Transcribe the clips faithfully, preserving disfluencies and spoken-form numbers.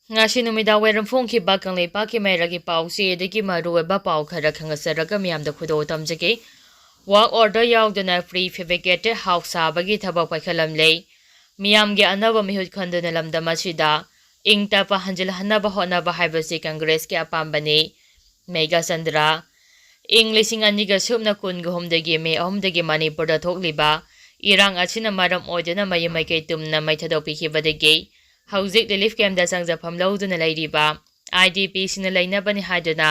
ꯉꯁꯤ ꯅꯨꯃꯤꯗꯥꯡ ꯋꯥꯏꯔꯝ ꯐꯣꯡꯈꯤꯕ ꯀꯪꯂꯩꯄꯥꯛꯀꯤ ꯃꯩꯔꯥꯒꯤ ꯄꯥꯎꯆꯦꯗꯒꯤ ꯃꯔꯨꯑꯣꯏꯕ ꯄꯥꯎ ꯈꯔ ꯈꯪꯍꯠꯆꯔꯒ ꯃꯤꯌꯥꯝꯗ ꯈꯨꯗꯣꯜ ꯇꯝꯖꯒꯦ꯫ Work order ꯌꯥꯎꯗꯅ prefabricated house ꯁꯥꯕꯒꯤ ꯊꯕꯛ ꯄꯥꯏꯈꯠꯂꯝꯂꯦ꯫ ꯃꯤꯌꯥꯝꯒꯤ ꯑꯅꯧꯕ ꯃꯤꯍꯨꯠ ꯈꯟꯗꯨꯅ ꯂꯝꯗꯝ ꯑꯁꯤꯗ ꯏꯪ ꯇꯞꯄ ꯍꯟꯖꯤꯜꯍꯟꯅꯕ ꯍꯣꯠꯅꯕ ꯍꯥꯏꯕꯁꯤ ꯀꯪꯒ꯭ꯔꯦꯁꯀꯤ ꯑꯄꯥꯝꯕꯅꯤ꯫ ꯃꯦꯘꯆꯟꯗ꯭ꯔ꯫ ꯏꯪ ꯂꯤꯁꯤꯡ ꯑꯅꯤꯒ ꯁꯨꯞꯅ ꯀꯨꯟꯒ ꯍꯨꯝꯗꯒꯤ ꯃꯦ ꯑꯍꯨꯝꯗꯒꯤ ꯃꯅꯤꯄꯨꯔꯗ ꯊꯣꯛꯂꯤꯕ ꯏꯔꯥꯡ ꯑꯁꯤꯅ ꯃꯔꯝ ꯑꯣꯏꯗꯨꯅ ꯃꯌꯨꯝ ꯃꯩꯀꯩ ꯇꯨꯝꯅ ꯃꯩ ꯊꯥꯗꯣꯛꯄꯤꯈꯤꯕꯗꯒꯤ ꯍꯧꯖꯤꯛ relief camp ꯇ ꯆꯪꯖꯐꯝ ꯂꯧꯗꯨꯅ ꯂꯩꯔꯤꯕ IDP ꯁꯤꯡꯅ ꯂꯩꯅꯕꯅꯤ ꯍꯥꯏꯗꯨꯅ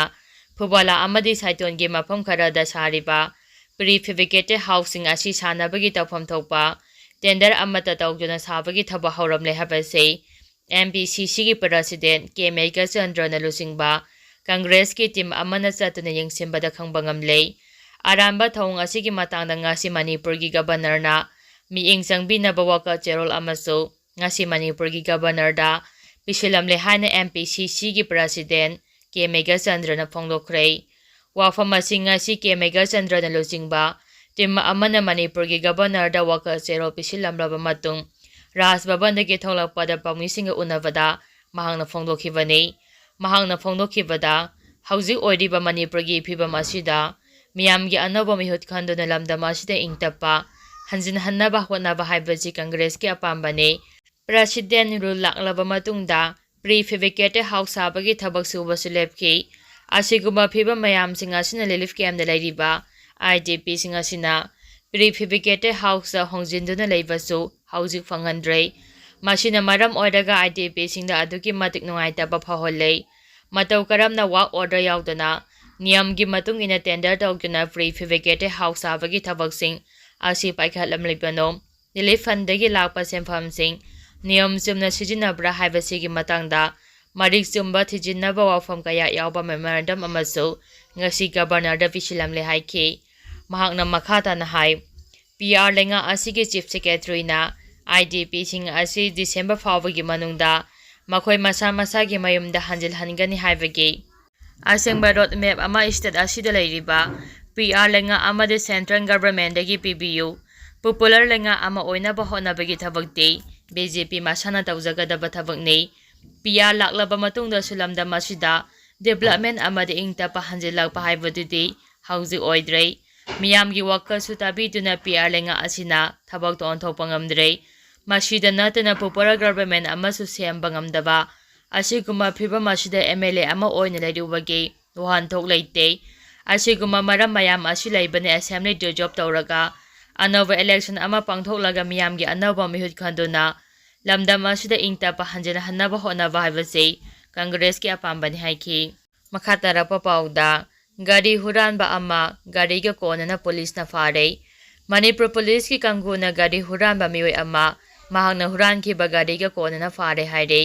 ꯐꯨꯕꯥꯂꯥ ꯑꯃꯗꯤ ꯁꯥꯏꯇꯣꯟꯒꯤ ꯃꯐꯝ ꯈꯔꯗ ꯁꯥꯔꯤꯕ prefabricated house ꯁꯤꯡ ꯑꯁꯤ ꯁꯥꯅꯕꯒꯤ ꯇꯧꯐꯝ ꯊꯣꯛꯄ tender ꯑꯃꯠꯇ ꯇꯧꯗꯨꯅ ꯁꯥꯕꯒꯤ ꯊꯕꯛ ꯍꯧꯔꯝꯂꯦ ꯍꯥꯏꯕꯁꯤ MPCC ꯒꯤ president ꯀꯦ ꯃꯦꯘꯆꯟꯗ꯭ꯔꯅ ꯂꯨꯆꯤꯡꯕ ꯀꯪꯒ꯭ꯔꯦꯁꯀꯤ team ꯑꯃꯅ ꯆꯠꯇꯨꯅ ꯌꯦꯡꯁꯤꯟꯕꯗ ꯈꯪꯕ ꯉꯝꯂꯦ꯫ ꯑꯔꯥꯟꯕ ꯊꯧꯑꯣꯡ ꯑꯁꯤꯒꯤ ꯃꯇꯥꯡꯗ ꯉꯁꯤ ꯃꯅꯤꯄꯨꯔꯒꯤ Governor ꯅ ꯃꯤꯠꯌꯦꯡ ꯆꯪꯕꯤꯅꯕ ꯋꯥꯀꯠ ꯆꯦꯔꯣꯜ ꯑꯃꯁꯨ ꯉꯁꯤ ꯃꯅꯤꯄꯨꯔꯒꯤ Governor ꯗ ꯄꯤꯁꯤꯜꯂꯝꯂꯦ ꯍꯥꯏꯅ MPCC ꯒꯤ president ꯀꯦ ꯃꯦꯘꯆꯟꯗ꯭ꯔꯅ ꯐꯣꯡꯗꯣꯛꯈ꯭ꯔꯦ꯫ ꯋꯥꯐꯝ ꯑꯁꯤ ꯉꯁꯤ ꯀꯦ ꯃꯦꯘꯆꯟꯗ꯭ꯔꯅ ꯂꯨꯆꯤꯡꯕ team ꯑꯃꯅ ꯃꯅꯤꯄꯨꯔꯒꯤ Governor ꯗ ꯋꯥꯀꯠ ꯆꯦꯔꯣꯜ ꯄꯤꯁꯤꯜꯂꯝꯂꯕ ꯃꯇꯨꯡ ꯔꯥꯖ ꯚꯕꯟꯗꯒꯤ ꯊꯣꯛꯂꯛꯄꯗ ꯄꯥꯎꯃꯤꯁꯤꯡꯒ ꯎꯅꯕꯗ ꯃꯍꯥꯛꯅ ꯐꯣꯡꯗꯣꯛꯈꯤꯕꯅꯤ꯫ ꯃꯍꯥꯛꯅ ꯐꯣꯡꯗꯣꯛꯈꯤꯕꯗ, ꯍꯧꯖꯤꯛ ꯑꯣꯏꯔꯤꯕ ꯃꯅꯤꯄꯨꯔꯒꯤ ꯐꯤꯕꯝ ꯑꯁꯤꯗ ꯃꯤꯌꯥꯝꯒꯤ ꯑꯅꯧꯕ ꯃꯤꯍꯨꯠ ꯈꯟꯗꯨꯅ ꯂꯝꯗꯝ ꯑꯁꯤꯗ ꯏꯪ ꯇꯞꯄ ꯍꯟꯖꯤꯟꯍꯟꯅꯕ ꯍꯣꯠꯅꯕ ꯍꯥꯏꯕꯁꯤ ꯀꯪꯒ꯭ꯔꯦꯁꯀꯤ ꯑꯄꯥꯝꯕꯅꯤ꯫ President rule ꯂꯥꯛꯂꯕ ꯃꯇꯨꯡꯗ prefabricated house ꯁꯥꯕꯒꯤ ꯊꯕꯛ ꯁꯨꯕꯁꯨ ꯂꯦꯞꯈꯤ꯫ ꯑꯁꯤꯒꯨꯝꯕ ꯐꯤꯕꯝ ꯃꯌꯥꯝꯁꯤꯡ ꯑꯁꯤꯅ relief camp ꯇ ꯂꯩꯔꯤꯕ IDP ꯁꯤꯡ ꯑꯁꯤꯅ prefabricated house ꯇ ꯍꯣꯡꯖꯤꯟꯗꯨꯅ ꯂꯩꯕꯁꯨ ꯍꯧꯖꯤꯛ ꯐꯪꯍꯟꯗ꯭ꯔꯦ꯫ ꯃꯁꯤꯅ ꯃꯔꯝ ꯑꯣꯏꯔꯒ IDP ꯁꯤꯡꯗ ꯑꯗꯨꯛꯀꯤ ꯃꯇꯤꯛ ꯅꯨꯡꯉꯥꯏꯇꯕ ꯐꯥꯎꯍꯜꯂꯦ꯫ ꯃꯇꯧ ꯀꯔꯝꯅ work order ꯌꯥꯎꯗꯅ ꯅꯤꯌꯝꯒꯤ ꯃꯇꯨꯡ ꯏꯟꯅ tender ꯇꯧꯗꯨꯅ prefabricated house ꯁꯥꯕꯒꯤ ꯊꯕꯛꯁꯤꯡ ꯑꯁꯤ ꯄꯥꯏꯈꯠꯂꯝꯂꯤꯕꯅꯣ? Relief fund ꯗꯒꯤ ꯂꯥꯛꯄ ꯁꯦꯟꯐꯝꯁꯤꯡ ꯅꯤꯌꯝ ꯆꯨꯝꯅ ꯁꯤꯖꯤꯟꯅꯕ꯭ꯔꯥ ꯍꯥꯏꯕꯁꯤꯒꯤ ꯃꯇꯥꯡꯗ ꯃꯔꯤꯛ ꯆꯨꯝꯕ ꯊꯤꯖꯤꯟꯅꯕ ꯋꯥꯐꯝ ꯀꯌꯥ ꯌꯥꯎꯕ memorandum ꯑꯃꯁꯨ ꯉꯁꯤ Governor ꯗ ꯄꯤꯁꯤꯜꯂꯝꯂꯦ ꯍꯥꯏꯈꯤ꯫ ꯃꯍꯥꯛꯅ ꯃꯈꯥ ꯇꯥꯅ ꯍꯥꯏ, PR ꯂꯩꯉꯥꯛ ꯑꯁꯤꯒꯤ Chief Secretary ꯅ IDP ꯁꯤꯡ ꯑꯁꯤ December ꯐꯥꯎꯕꯒꯤ ꯃꯅꯨꯡꯗ ꯃꯈꯣꯏ ꯃꯁꯥ ꯃꯁꯥꯒꯤ ꯃꯌꯨꯝꯗ ꯍꯟꯖꯤꯜꯍꯟꯒꯅꯤ ꯍꯥꯏꯕꯒꯤ ꯑꯁꯦꯡꯕ road map ꯑꯃ state ꯑꯁꯤꯗ ꯂꯩꯔꯤꯕ PR ꯂꯩꯉꯥꯛ ꯑꯃꯗꯤ central government ꯗꯒꯤ ꯄꯤꯕꯤꯌꯨ꯫ Popular ꯂꯩꯉꯥꯛ ꯑꯃ ꯑꯣꯏꯅꯕ ꯍꯣꯠꯅꯕꯒꯤ ꯊꯕꯛꯇꯤ BJP ꯃꯁꯥꯅ ꯇꯧꯖꯒꯗꯕ ꯊꯕꯛꯅꯤ꯫ ꯄꯤ ꯑꯥꯔ ꯂꯥꯛꯂꯕ ꯃꯇꯨꯡꯗꯁꯨ ꯂꯝꯗꯝ ꯑꯁꯤꯗ ꯗꯤꯕꯦꯂꯞꯃꯦꯟ ꯑꯃꯗꯤ ꯏꯪ ꯇꯞꯄ ꯍꯟꯖꯤꯜꯂꯛꯄ ꯍꯥꯏꯕꯗꯨꯗꯤ ꯍꯧꯖꯤꯛ ꯑꯣꯏꯗ꯭ꯔꯦ꯫ ꯃꯤꯌꯥꯝꯒꯤ ꯋꯥꯈꯜꯁꯨ ꯇꯥꯕꯤꯗꯨꯅ ꯄꯤ ꯑꯥꯔ ꯂꯩꯉꯥꯛ ꯑꯁꯤꯅ ꯊꯕꯛꯇ ꯑꯣꯟꯊꯣꯛꯄ ꯉꯝꯗ꯭ꯔꯦ꯫ ꯃꯁꯤꯗ ꯅꯠꯇꯅ ꯄꯣꯄꯨꯂꯔ ꯒꯚꯔꯟꯃꯦꯟ ꯑꯃꯁꯨ ꯁꯦꯝꯕ ꯉꯝꯗꯕ ꯑꯁꯤꯒꯨꯝꯕ ꯐꯤꯕꯝ ꯑꯁꯤꯗ ꯑꯦꯝ ꯑꯦꯜ ꯑꯦ ꯑꯃ ꯑꯣꯏꯅ ꯂꯩꯔꯨꯕꯒꯤ ꯋꯥꯍꯟꯊꯣꯛ ꯂꯩꯇꯦ꯫ ꯑꯁꯤꯒꯨꯝꯕ ꯃꯔꯝ ꯃꯌꯥꯝ ꯑꯁꯤ ꯂꯩꯕꯅ ꯑꯦꯁꯦꯝꯕ꯭ꯂꯤ ꯗꯤꯖꯣꯜꯕ ꯇꯧꯔꯒ ꯑꯅꯧꯕ ꯏꯂꯦꯛꯁꯟ ꯑꯃ ꯄꯥꯡꯊꯣꯛꯂꯒ ꯃꯤꯌꯥꯝꯒꯤ ꯑꯅꯧꯕ ꯃꯤꯍꯨꯠ ꯈꯟꯗꯨꯅ ꯂꯝꯗꯝ ꯑꯁꯤꯗ ꯏꯪ ꯇꯞꯄ ꯍꯟꯖꯤꯜꯍꯟꯅꯕ ꯍꯣꯠꯅꯕ ꯍꯥꯏꯕꯁꯤ ꯀꯪꯒ꯭ꯔꯦꯁꯀꯤ ꯑꯄꯥꯝꯕꯅꯤ ꯍꯥꯏꯈꯤ꯫ ꯃꯈꯥ ꯇꯥꯔꯛꯄ ꯄꯥꯎꯗ, ꯒꯥꯔꯤ ꯍꯨꯔꯥꯟꯕ ꯑꯃ ꯒꯥꯔꯤꯒ ꯀꯣꯟꯅꯅ ꯄꯨꯂꯤꯁꯅ ꯐꯥꯔꯦ꯫ ꯃꯅꯤꯄꯨꯔ ꯄꯨꯂꯤꯁꯀꯤ ꯀꯥꯡꯕꯨꯅ ꯒꯥꯔꯤ ꯍꯨꯔꯥꯟꯕ ꯃꯤꯑꯣꯏ ꯑꯃ ꯃꯍꯥꯛꯅ ꯍꯨꯔꯥꯟꯈꯤꯕ ꯒꯥꯔꯤꯒ ꯀꯣꯟꯅꯅ ꯐꯥꯔꯦ ꯍꯥꯏꯔꯦ꯫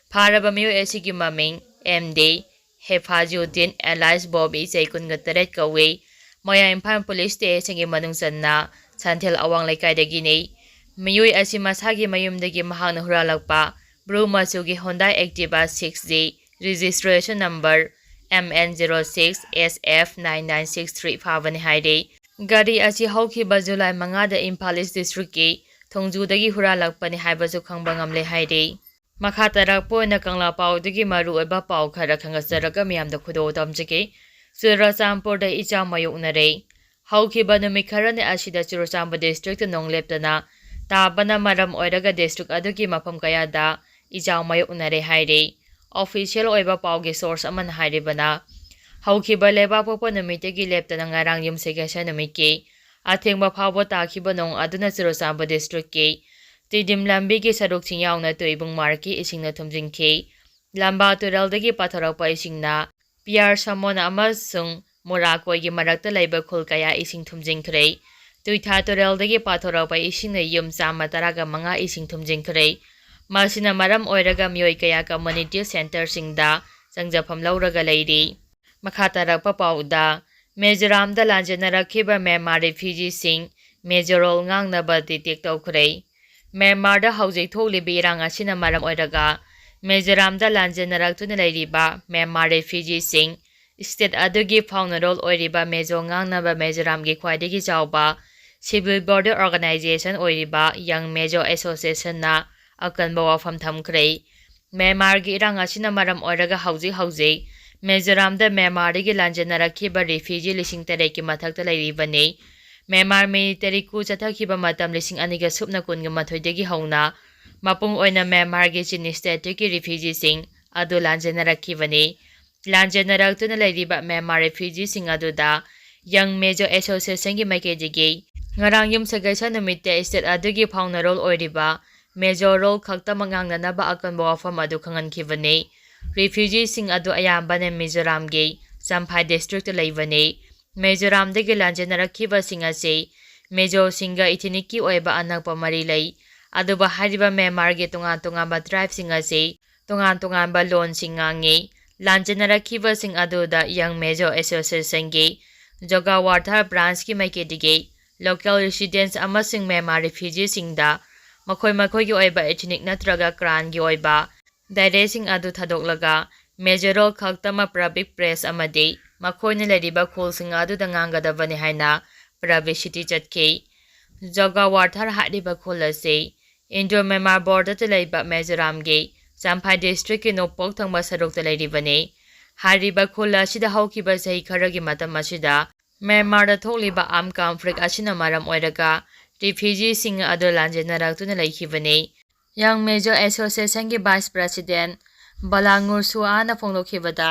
ꯐꯥꯔꯕ ꯃꯤꯑꯣꯏ ꯑꯁꯤꯒꯤ ꯃꯃꯤꯡ ꯑꯦꯝ ꯗꯤ ꯍꯦꯐꯥꯖꯨꯗꯤꯟ alias ꯕꯣꯕꯤ, ꯆꯍꯤ ꯀꯨꯟꯒ ꯇꯔꯦꯠ ꯀꯧꯏ꯫ ꯃꯌꯥꯡ ꯏꯝꯐꯥꯜ ꯄꯨꯂꯤꯁ ꯁ꯭ꯇꯦꯁꯟꯒꯤ ꯃꯅꯨꯡ ꯆꯟꯅ ꯁꯟꯊꯦꯜ ꯑꯋꯥꯡ ꯂꯩꯀꯥꯏꯗꯒꯤꯅꯤ꯫ ꯃꯤꯑꯣꯏ ꯑꯁꯤ ꯃꯁꯥꯒꯤ ꯃꯌꯨꯝꯗꯒꯤ ꯃꯍꯥꯛꯅ ꯍꯨꯔꯥꯜꯂꯛꯄ blue ꯃꯆꯨꯒꯤ Hyundai Activa six G, registration number M N zero six S F nine nine six three ꯐꯥꯕꯅꯤ ꯍꯥꯏꯔꯤ꯫ ꯒꯥꯔꯤ ꯑꯁꯤ ꯍꯧꯈꯤꯕ ꯖꯨꯂꯥꯏ ꯃꯉꯥꯗ ꯏꯝꯐꯥꯜ ꯏꯁ ꯗꯤꯁꯇ꯭ꯔꯤꯛꯀꯤ ꯊꯣꯡꯖꯨꯗꯒꯤ ꯍꯨꯔꯥꯜꯂꯛꯄꯅꯤ ꯍꯥꯏꯕꯁꯨ ꯈꯪꯕ ꯉꯝꯂꯦ ꯍꯥꯏꯔꯤ꯫ ꯃꯈꯥ ꯇꯥꯔꯛꯄ ꯑꯣꯏꯅ ꯀꯪꯂꯥ ꯄꯥꯎꯗꯒꯤ ꯃꯔꯨꯑꯣꯏꯕ ꯄꯥꯎ ꯈꯔ ꯈꯪꯒꯠꯆꯔꯒ ꯃꯤꯌꯥꯝꯗ ꯈꯨꯗꯣꯜ ꯇꯝꯖꯒꯦ꯫ ꯆꯨꯔꯆꯥꯟꯄꯨꯔꯗ ꯏꯆꯥꯎ ꯃꯥꯌꯣꯛꯅꯔꯦ꯫ ꯍꯧꯈꯤꯕ ꯅꯨꯃꯤꯠ ꯈꯔꯅꯤ ꯑꯁꯤꯗ ꯆꯨꯔꯆꯥꯟꯄꯨꯔ ꯗꯤꯁꯇ꯭ꯔꯤꯛꯇ ꯅꯣꯡ ꯂꯦꯞꯇꯅ ꯇꯥꯕꯅ ꯃꯔꯝ ꯑꯣꯏꯔꯒ ꯗꯤꯁꯇ꯭ꯔꯤꯛ ꯑꯗꯨꯒꯤ ꯃꯐꯝ ꯀꯌꯥꯗ ꯏꯆꯥꯎ ꯃꯥꯌꯣꯛꯅꯔꯦ ꯍꯥꯏꯔꯤ꯫ ꯑꯣꯐꯤꯁꯤꯌꯦꯜ ꯑꯣꯏꯕ ꯄꯥꯎꯒꯤ ꯁꯣꯔꯁ ꯑꯃꯅ ꯍꯥꯏꯔꯤꯕꯅ, ꯍꯧꯈꯤꯕ ꯂꯩꯕꯥꯛꯄꯣꯛꯄ ꯅꯨꯃꯤꯠꯇꯒꯤ ꯂꯦꯞꯇꯅ ꯉꯔꯥꯡ ꯌꯨꯝꯁꯀꯩꯁ ꯅꯨꯃꯤꯠꯀꯤ ꯑꯊꯦꯡꯕ ꯐꯥꯎꯕ ꯇꯥꯈꯤꯕ ꯅꯣꯡ ꯑꯗꯨꯅ ꯆꯨꯔꯆꯥꯟꯄꯨꯔ ꯗꯤꯁꯇ꯭ꯔꯤꯛꯀꯤ ꯇꯤꯗꯤꯝ ꯂꯝꯕꯤꯒꯤ ꯁꯔꯨꯛꯁꯤꯡ ꯌꯥꯎꯅ ꯇꯨꯏꯕꯨꯡ ꯃꯥꯔꯛꯀꯤ ꯏꯁꯤꯡꯅ ꯊꯨꯝꯖꯤꯟꯈꯤ꯫ ꯂꯝꯕꯥ ꯇꯨꯔꯦꯜꯗꯒꯤ ꯄꯥꯊꯣꯔꯛꯄ ꯏꯁꯤꯡꯅ ꯄꯤꯌꯥꯔ ꯁꯃꯣꯟ ꯑꯃꯁꯨꯡ ꯃꯣꯔꯥꯀꯣꯏꯒꯤ ꯃꯔꯛꯇ ꯂꯩꯕ ꯈꯨꯜ ꯀꯌꯥ ꯏꯁꯤꯡ ꯊꯨꯝꯖꯤꯟꯈ꯭ꯔꯦ꯫ ꯇꯨꯏꯊꯥ ꯇꯨꯔꯦꯜꯗꯒꯤ ꯄꯥꯊꯣꯔꯛꯄ ꯏꯁꯤꯡꯅ ꯌꯨꯝ ꯆꯥꯝꯃ ꯇꯔꯥꯒ ꯃꯉꯥ ꯏꯁꯤꯡ ꯊꯨꯝꯖꯤꯟꯈ꯭ꯔꯦ꯫ ꯃꯁꯤꯅ ꯃꯔꯝ ꯑꯣꯏꯔꯒ ꯃꯤꯑꯣꯏ ꯀꯌꯥ ꯀꯝꯃ꯭ꯌꯨꯅꯤꯇꯤ ꯁꯦꯟꯇꯔꯁꯤꯡꯗ ꯆꯪꯖꯐꯝ ꯂꯧꯔꯒ ꯂꯩꯔꯤ꯫ ꯃꯈꯥ ꯇꯥꯔꯛꯄ ꯄꯥꯎꯗ, ꯃꯤꯖꯣꯔꯥꯝꯗ ꯂꯥꯟꯖꯦꯟꯅꯔꯛꯈꯤꯕ ꯃ꯭ꯌꯥꯟꯃꯥꯔ ꯔꯤꯐ꯭ꯌꯨꯖꯤꯁꯤꯡ ꯃꯤꯖꯣ ꯔꯣꯜ ꯉꯥꯡꯅꯕ ꯗꯤꯇꯦꯛ ꯇꯧꯈ꯭ꯔꯦ꯫ ꯃ꯭ꯌꯥꯟꯃꯥꯔꯗ ꯍꯧꯖꯤꯛ ꯊꯣꯛꯂꯤꯕ ꯏꯔꯥꯡ ꯑꯁꯤꯅ ꯃꯔꯝ ꯑꯣꯏꯔꯒ ꯃꯤꯖꯣꯔꯥꯝꯗ ꯂꯥꯟꯖꯦꯟꯅꯔꯛꯇꯨꯅ ꯂꯩꯔꯤꯕ ꯃ꯭ꯌꯥꯟꯃꯥꯔ ꯔꯤꯐ꯭ꯌꯨꯖꯤꯁꯤꯡ ꯁ꯭ꯇꯦꯠ ꯑꯗꯨꯒꯤ ꯐꯥꯎꯅꯔꯣꯜ ꯑꯣꯏꯔꯤꯕ ꯃꯤꯖꯣ ꯉꯥꯡꯅꯕ ꯃꯤꯖꯣꯔꯥꯝꯒꯤ ꯈ꯭ꯋꯥꯏꯗꯒꯤ ꯆꯥꯎꯕ ꯁꯤꯚꯤꯜ ꯕꯣꯗꯤ ꯑꯣꯔꯒꯅꯥꯏꯖꯦꯁꯟ ꯑꯣꯏꯔꯤꯕ ꯌꯪ ꯃꯤꯖꯣ ꯑꯦꯁꯣꯁꯤꯌꯦꯁꯟꯅ ꯑꯀꯟꯕ ꯋꯥꯐꯝ ꯊꯝꯈ꯭ꯔꯦ꯫ ꯃ꯭ꯌꯥꯟꯃꯥꯔꯒꯤ ꯏꯔꯥꯡ ꯑꯁꯤꯅ ꯃꯔꯝ ꯑꯣꯏꯔꯒ ꯍꯧꯖꯤꯛ ꯍꯧꯖꯤꯛ ꯃꯤꯖꯣꯔꯥꯝꯗ ꯃ꯭ꯌꯥꯟꯃꯥꯔꯗꯒꯤ ꯂꯥꯟꯖꯦꯟꯅꯔꯛꯈꯤꯕ ꯔꯤꯐ꯭ꯌꯨꯖꯤ ꯂꯤꯁꯤꯡ ꯇꯔꯦꯠꯀꯤ ꯃꯊꯛꯇ ꯂꯩꯔꯤꯕꯅꯤ꯫ ꯃ꯭ꯌꯥꯟꯃꯥꯔ ꯃꯤꯂꯤꯇꯔꯤ ꯀꯨ ꯆꯠꯊꯈꯤꯕ ꯃꯇꯝ ꯂꯤꯁꯤꯡ ꯑꯅꯤꯒ ꯁꯨꯞꯅ ꯀꯨꯟꯒ ꯃꯥꯊꯣꯏꯗꯒꯤ ꯍꯧꯅ ꯃꯄꯨꯡ ꯑꯣꯏꯅ ꯃ꯭ꯌꯥꯟꯃꯥꯔꯒꯤ ꯆꯤꯅꯤ ꯁ꯭ꯇꯦꯠꯇꯒꯤ ꯔꯤꯐ꯭ꯌꯨꯖꯤꯁꯤꯡ ꯑꯗꯨ ꯂꯥꯟꯖꯦꯟꯅꯔꯛꯈꯤꯕꯅꯤ꯫ ꯂꯥꯟꯖꯦꯟꯅꯔꯛꯇꯨꯅ ꯂꯩꯔꯤꯕ ꯃ꯭ꯌꯥꯟꯃꯥꯔ ꯔꯤꯐ꯭ꯌꯨꯖꯤꯁꯤꯡ ꯑꯗꯨꯗ ꯌꯪ ꯃꯦꯖꯣ ꯑꯦꯁꯣꯁꯤꯌꯦꯁꯟꯒꯤ ꯃꯥꯏꯀꯩꯗꯒꯤ ꯉꯔꯥꯡ ꯌꯨꯝꯁꯀꯩꯁ ꯅꯨꯃꯤꯠꯇ ꯁ꯭ꯇꯦꯠ ꯑꯗꯨꯒꯤ ꯐꯥꯎꯅꯔꯣꯜ ꯑꯣꯏꯔꯤꯕ ꯃꯦꯖꯣ ꯔꯣꯜ ꯈꯛꯇꯃꯛ ꯉꯥꯡꯅꯅꯕ ꯑꯀꯟꯕ ꯋꯥꯐꯝ ꯑꯗꯨ ꯈꯪꯍꯟꯈꯤꯕꯅꯤ꯫ ꯔꯤꯐ꯭ꯌꯨꯖꯤꯁꯤꯡ ꯑꯗꯨ ꯑꯌꯥꯝꯕꯅ ꯃꯤꯖꯣꯔꯥꯝꯒꯤ ꯆꯝꯐꯥꯏ ꯗꯤꯁꯇ꯭ꯔꯤꯛꯇ ꯂꯩꯕꯅꯤ꯫ ꯃꯤꯖꯣꯔꯥꯝꯗꯒꯤ ꯂꯥꯟꯖꯦꯟꯅꯔꯛꯈꯤꯕꯁꯤꯡ ꯑꯁꯤ ꯃꯦꯖꯣꯁꯤꯡꯒ ꯏꯊꯤꯅꯤꯛꯀꯤ ꯑꯣꯏꯕ ꯑꯅꯛꯄ ꯃꯔꯤ ꯂꯩ꯫ ꯑꯗꯨꯕꯨ ꯍꯥꯏꯔꯤꯕ ꯃ꯭ꯌꯥꯟꯃꯥꯔꯒꯤ ꯇꯣꯉꯥꯟ ꯇꯣꯉꯥꯟꯕ ꯇ꯭ꯔꯥꯏꯕꯁꯤꯡ ꯑꯁꯤ ꯇꯣꯉꯥꯟ ꯇꯣꯉꯥꯟꯕ ꯂꯣꯟꯁꯤꯡ ꯉꯥꯡꯉꯤ꯫ ꯂꯥꯟꯖꯦꯟꯅꯔꯛꯈꯤꯕꯁꯤꯡ ꯑꯗꯨꯗ ꯌꯪ ꯃꯦꯖꯣ ꯑꯦꯁꯣꯁꯤꯌꯦꯁꯟꯒꯤ ꯖꯣꯒꯥꯋꯥꯔꯊꯥꯔ ꯕ꯭ꯔꯥꯟꯁꯀꯤ ꯃꯥꯏꯀꯩꯗꯒꯤ ꯂꯣꯀꯦꯜ ꯔꯤꯁꯤꯗꯦꯟꯁ ꯑꯃꯁꯨꯡ ꯃ꯭ꯌꯥꯟꯃꯥꯔ ꯔꯤꯐ꯭ꯌꯨꯖꯤꯁꯤꯡꯗ ꯃꯈꯣꯏ ꯃꯈꯣꯏꯒꯤ ꯑꯣꯏꯕ ꯏꯊꯤꯅꯤꯛ ꯅꯠꯇ꯭ꯔꯒ ꯀ꯭ꯔꯥꯟꯒꯤ ꯑꯣꯏꯕ ꯗꯥꯏꯔꯦꯛꯁꯤꯡ ꯑꯗꯨ ꯊꯥꯗꯣꯛꯂꯒ ꯃꯦꯖꯣ ꯔꯣꯜ ꯈꯛꯇꯃꯛ ꯄꯕ꯭ꯂꯤꯛ ꯄ꯭ꯂꯦꯁ ꯑꯃꯗꯤ ꯃꯈꯣꯏꯅ ꯂꯩꯔꯤꯕ ꯈꯨꯜꯁꯤꯡ ꯑꯗꯨꯗ ꯉꯥꯡꯒꯗꯕꯅꯤ ꯍꯥꯏꯅ ꯄꯕ꯭ꯂꯤꯁꯤꯇꯤ ꯆꯠꯈꯤ꯫ ꯖꯣꯒꯥꯋꯥꯔꯊꯥꯔ ꯍꯥꯏꯔꯤꯕ ꯈꯨꯜ ꯑꯁꯤ ꯏꯟꯗꯣ ꯃ꯭ꯌꯥꯟꯃꯥꯔ ꯕꯣꯔꯗꯔꯗ ꯂꯩꯕ ꯃꯤꯖꯣꯔꯥꯝꯒꯤ ꯆꯝꯐꯥꯏ ꯗꯤꯁꯇ꯭ꯔꯤꯛꯀꯤ ꯅꯣꯡꯄꯣꯛ ꯊꯪꯕ ꯁꯔꯨꯛꯇ ꯂꯩꯔꯤꯕꯅꯤ꯫ ꯍꯥꯏꯔꯤꯕ ꯈꯨꯜ ꯑꯁꯤꯗ ꯍꯧꯈꯤꯕ ꯆꯍꯤ ꯈꯔꯒꯤ ꯃꯇꯝ ꯑꯁꯤꯗ ꯃ꯭ꯌꯥꯟꯃꯥꯔꯗ ꯊꯣꯛꯂꯤꯕ ꯑꯥꯔꯝ ꯀꯟꯐ꯭ꯂꯤꯛ ꯑꯁꯤꯅ ꯃꯔꯝ ꯑꯣꯏꯔꯒ ꯔꯤꯐ꯭ꯌꯨꯖꯤꯁꯤꯡ ꯑꯗꯨ ꯂꯥꯟꯖꯦꯟꯅꯔꯛꯇꯨꯅ ꯂꯩꯈꯤꯕꯅꯤ꯫ ꯌꯪ ꯃꯦꯖꯣ ꯑꯦꯁꯣꯁꯤꯌꯦꯁꯟꯒꯤ ꯚꯥꯏꯁ ꯄ꯭ꯔꯦꯁꯤꯗꯦꯟ ꯕꯂꯥꯉꯨꯔ ꯁꯨꯑꯥꯅ ꯐꯣꯡꯗꯣꯛꯈꯤꯕꯗ,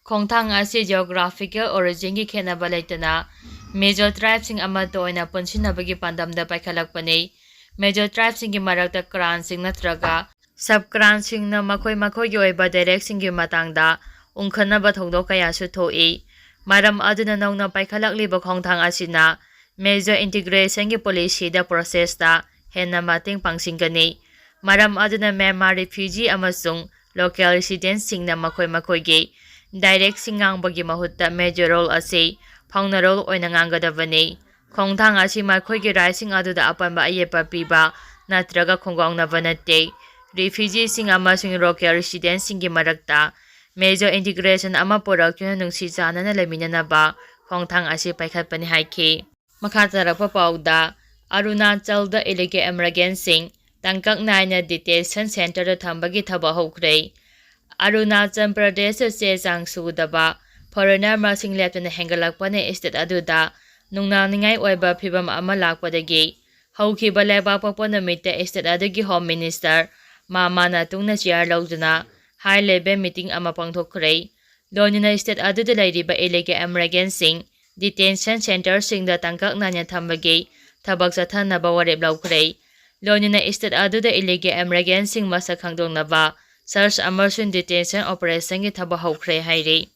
ꯈꯣꯡꯊꯥꯡ ꯑꯁꯤ ꯖꯤꯑꯣꯒ꯭ꯔꯥꯐꯤꯀꯦꯜ ꯑꯣꯔꯤꯖꯤꯟꯒꯤ ꯈꯦꯠꯅꯕ ꯂꯩꯇꯅ ꯃꯦꯖꯣ ꯇ꯭ꯔꯥꯏꯕꯁꯤꯡ ꯑꯃꯠꯇ ꯑꯣꯏꯅ ꯄꯨꯟꯁꯤꯟꯅꯕꯒꯤ ꯄꯥꯟꯗꯝꯗ ꯄꯥꯏꯈꯠꯂꯛꯄꯅꯤ꯫ ꯃꯦꯖꯣ ꯇ꯭ꯔꯥꯏꯕꯁꯤꯡꯒꯤ ꯃꯔꯛꯇ ꯀ꯭ꯔꯥꯟꯁꯤꯡ ꯅꯠꯇ꯭ꯔꯒ ꯁꯕ ꯀ꯭ꯔꯥꯟꯁꯤꯡꯅ ꯃꯈꯣꯏ ꯃꯈꯣꯏꯒꯤ ꯑꯣꯏꯕ ꯗꯥꯏꯔꯦꯛꯁꯤꯡꯒꯤ ꯃꯇꯥꯡꯗ ꯎꯪꯈꯠꯅꯕ ꯊꯧꯗꯣꯛ ꯀꯌꯥꯁꯨ ꯊꯣꯛꯏ꯫ ꯃꯔꯝ ꯑꯗꯨꯅ ꯅꯧꯅ ꯄꯥꯏꯈꯠꯂꯛꯂꯤꯕ ꯈꯣꯡꯊꯥꯡ ꯑꯁꯤꯅ ꯃꯦꯖꯣ ꯏꯟꯇꯤꯒ꯭ꯔꯦꯁꯟꯒꯤ ꯄꯣꯂꯤꯁꯤꯗ ꯄ꯭ꯔꯣꯁꯦꯁꯇ ꯍꯦꯟꯅ ꯃꯇꯦꯡ ꯄꯥꯡꯁꯤꯟꯒꯅꯤ꯫ ꯃꯔꯝ ꯑꯗꯨꯅ ꯃ꯭ꯌꯥꯟꯃꯥꯔ ꯔꯤꯐ꯭ꯌꯨꯖꯤ ꯑꯃꯁꯨꯡ ꯂꯣꯀꯦꯜ ꯔꯤꯁꯤꯗꯦꯟꯁꯁꯤꯡꯅ ꯃꯈꯣꯏ ꯃꯈꯣꯏꯒꯤ ꯗꯥꯏꯔꯦꯛꯁꯤꯡ ꯉꯥꯡꯕꯒꯤ ꯃꯍꯨꯠꯇ ꯃꯦꯖꯣ ꯔꯣꯜ ꯑꯁꯤ ꯐꯥꯎꯅꯔꯣꯜ ꯑꯣꯏꯅ ꯉꯥꯡꯒꯗꯕꯅꯤ꯫ ꯈꯣꯡꯊꯥꯡ ꯑꯁꯤ ꯃꯈꯣꯏꯒꯤ ꯔꯥꯏꯠꯁꯤꯡ ꯑꯗꯨꯗ ꯑꯄꯟꯕ ꯑꯌꯦꯠꯄ ꯄꯤꯕ ꯅꯠꯇ꯭ꯔꯒ ꯈꯣꯡꯒꯥꯎꯅꯕ ꯅꯠꯇꯦ꯫ ꯔꯤꯐ꯭ꯌꯨꯖꯤꯁꯤꯡ ꯑꯃꯁꯨꯡ ꯂꯣꯀꯦꯜ ꯔꯤꯁꯤꯗꯦꯟꯁꯁꯤꯡꯒꯤ ꯃꯔꯛꯇ ꯃꯦꯖꯣ ꯏꯟꯇꯤꯒ꯭ꯔꯦꯁꯟ ꯑꯃ ꯄꯨꯔꯛꯇꯨꯅ ꯅꯨꯡꯁꯤ ꯆꯥꯟꯅꯅ ꯂꯩꯃꯤꯟꯅꯅꯕ ꯈꯣꯡꯊꯥꯡ ꯑꯁꯤ ꯄꯥꯏꯈꯠꯄꯅꯤ ꯍꯥꯏꯈꯤ꯫ ꯃꯈꯥ ꯇꯥꯔꯛꯄ ꯄꯥꯎꯗ, ꯑꯔꯨꯅꯥꯆꯜꯗ ꯏꯂꯤꯒꯦꯜ ꯏꯃꯤꯒ꯭ꯔꯦꯟꯁꯤꯡ ꯇꯥꯡꯀꯛ ꯅꯥꯏꯅ detention centreꯗ ꯊꯝꯕꯒꯤ ꯊꯕꯛ ꯍꯧꯈ꯭ꯔꯦ꯫ ꯑꯔꯨꯅꯥꯆꯜ ꯄ꯭ꯔꯗꯦꯁꯇ ꯆꯦ ꯆꯥꯡ ꯁꯨꯗꯕ foreigner ꯃꯁꯤꯡ ꯂꯦꯞꯇꯅ ꯍꯦꯟꯒꯠꯂꯛꯄꯅ state ꯑꯗꯨꯗ ꯅꯨꯡꯅꯥꯡꯅꯤꯡꯉꯥꯏ ꯑꯣꯏꯕ ꯐꯤꯚꯝ ꯑꯃ ꯂꯥꯛꯄꯗꯒꯤ ꯍꯧꯈꯤꯕ ꯂꯩꯕꯥꯛꯄꯣꯛꯄ ꯅꯨꯃꯤꯠꯇ state ꯑꯗꯨꯒꯤ Home Minister ꯃꯥꯃꯥ ꯅꯥꯇꯨꯡꯅ chair ꯂꯧꯗꯨꯅ high level meeting ꯑꯃ ꯄꯥꯡꯊꯣꯛꯈ꯭ꯔꯦ꯫ ꯂꯣꯏꯅꯅ state ꯑꯗꯨꯗ ꯂꯩꯔꯤꯕ illegal immigrantꯁꯤꯡ detention centreꯁꯤꯡꯗ ꯇꯥꯡꯀꯛ ꯅꯥꯏꯅ ꯊꯝꯕꯒꯤ ꯊꯕꯛ ꯆꯠꯊꯅꯕ ꯋꯥꯔꯦꯞ ꯂꯧꯈ꯭ꯔꯦ꯫ ꯂꯣꯏꯅꯅ state ꯑꯗꯨꯗ illegal immigrantꯁꯤꯡ ꯃꯁꯛ ꯈꯪꯗꯣꯛꯅꯕ search ꯑꯃꯁꯨꯡ detention operationꯒꯤ ꯊꯕꯛ ꯍꯧꯈ꯭ꯔꯦ ꯍꯥꯏꯔꯤ꯫